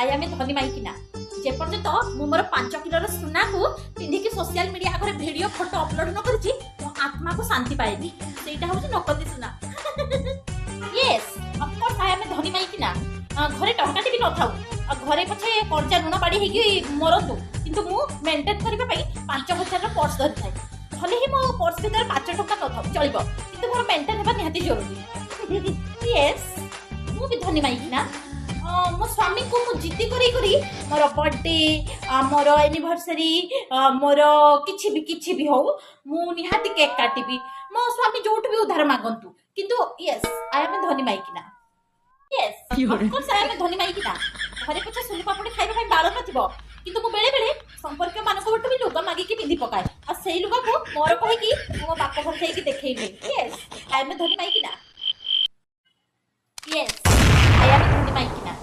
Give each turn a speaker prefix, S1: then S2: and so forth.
S1: I ଆମେ ଧନୀ ମାଇକିନା। ଯେପର୍ଯ୍ୟନ୍ତ ମୁଁ ମୋର 5 କିଲୋର ସୁନାକୁ ପିନ୍ଧିକି ସୋସିଆଲ ମିଡିଆ ଆଗରେ ଭିଡ଼ିଓ ଫଟୋ ଅପଲୋଡ ନ କରିଛି, ମୋ ଆତ୍ମାକୁ ଶାନ୍ତି ପାଏନି। ସେଇଟା ହଉଛି ନକଲି ସୁନା। ୟେସ୍, ଅଫକୋର୍ସ I ଆମେ ଧନୀ ମାଇକିନା। ଘରେ ଟଙ୍କାଟେ ବି ନଥାଉ ଆଉ ଘରେ ପଛେ କଞ୍ଚା ଲୁଣ ବାଡ଼ି ହେଇକି ମରନ୍ତୁ, କିନ୍ତୁ ମୁଁ ମେଣ୍ଟେନ୍ କରିବା ପାଇଁ 5000ର ପର୍ସ ଧରିଥାଏ। ଭଲେ ହିଁ ମୋ ପର୍ସ ଭିତରେ 5 ଟଙ୍କା ନଥାଉ, ଚଳିବ, କିନ୍ତୁ ମୋର ମେଣ୍ଟେନ୍ ହେବା ନିହାତି ଜରୁରୀ। ୟେସ୍, ମୁଁ ବି ଧନୀ ମାଇକିନା। ମୋ ସ୍ୱାମୀଙ୍କୁ ମୁଁ ଜିଦି କରି କରି ମୋର ବର୍ଥଡେ, ମୋର ଆନିଭର୍ସରୀ, ମୋର କିଛି ବି ହଉ, ମୁଁ ନିହାତି କେକ୍ କାଟିବି। ମୋ ସ୍ୱାମୀ ଯୋଉଠୁ ବି ଉଧାର ମାଗନ୍ତୁ, କିନ୍ତୁ ୟେସ୍, I ଆମେ ଧନୀ ମାଇକିନା। ୟେସ୍, ଅଫକୋର୍ସ I ଆମେ ଧନୀ ମାଇକିନା। ଘରେ ପଛେ ସୁନୁ ପାପୁଡ଼ି ଖାଇବା ପାଇଁ ବାଳ ନଥିବ, କିନ୍ତୁ ମୁଁ ବେଳେ ବେଳେ ସମ୍ପର୍କୀୟ ମାନଙ୍କଠୁ ବି ଲୁଗା ମାଗିକି ପିନ୍ଧି ପକାଏ ଆଉ ସେଇ ଲୁଗାକୁ ମୋର କହିକି ମୁଁ ମୋ ବାପ ଘରେ ଯାଇକି ଦେଖେଇବି। ୟେସ୍, I ଆମେ ଧନୀ ମାଇକିନା।